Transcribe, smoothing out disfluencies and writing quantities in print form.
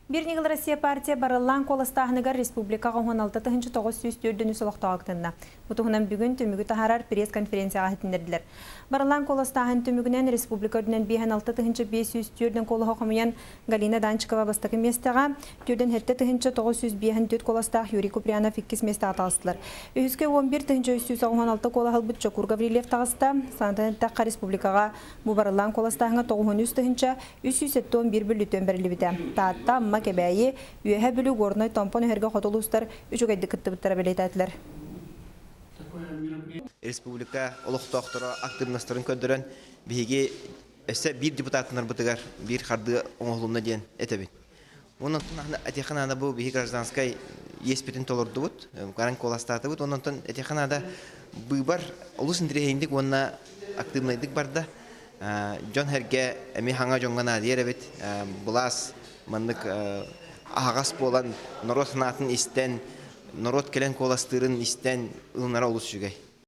Биир ньыгыл Россия партия барыллаан куоластааһыныгар республикаҕа 16 904 олохтооҕо кытынна. Бу туһунан бүгүн түмүгү таһаарар пресс-конференцияҕа иһитиннэрдилэр. Барыллаан куоластааһын түмүгүнэн республика үрдүнэн 56 504 куолаһы хомуйан Галина Данчикова бастакы миэстэҕэ, 47 954 куоластаах Юрий Куприянов иккис миэстэҕэ таҕыстылар. Үһүскэ 11 386 куолаһы ылбыт Чокуур Гаврильев таҕыста. Санатан эттэххэ, республикаҕа бу барыллаан куоластааһыҥҥа 903 371 бүллүтүөн бэриллибитэ. Таатта, Амма, Кэбээйи, Үөһээ Бүлүү, Горнай, Томпо, Нүһэргэ хоту улуустар үчүгэйдик кыттыбыттара бэлиэтээтилэр. Республика олохтоохторо актыыбынастарын көрдөрөн, биһиги өссө биир депутаттарбытыгар биир хардыы оҥоһулунна диэн этэбин. Онон этиэххэ наада, бу биһи гражданскай иэспитин толордубут, баран куоластаатыбыт. Онон этиэххэ наада, быыбар олус интэриэһинэйдик уонна актыыбынайдык барда. Дьон-сэргэ эмиэ хаҥа дьоҥҥо наадыйар эбит. Былаас маннык аһаҕас буолан, норуот санаатын истэн, норуот кэлэн куоластыырын истэн ылынара олус үчүгэй.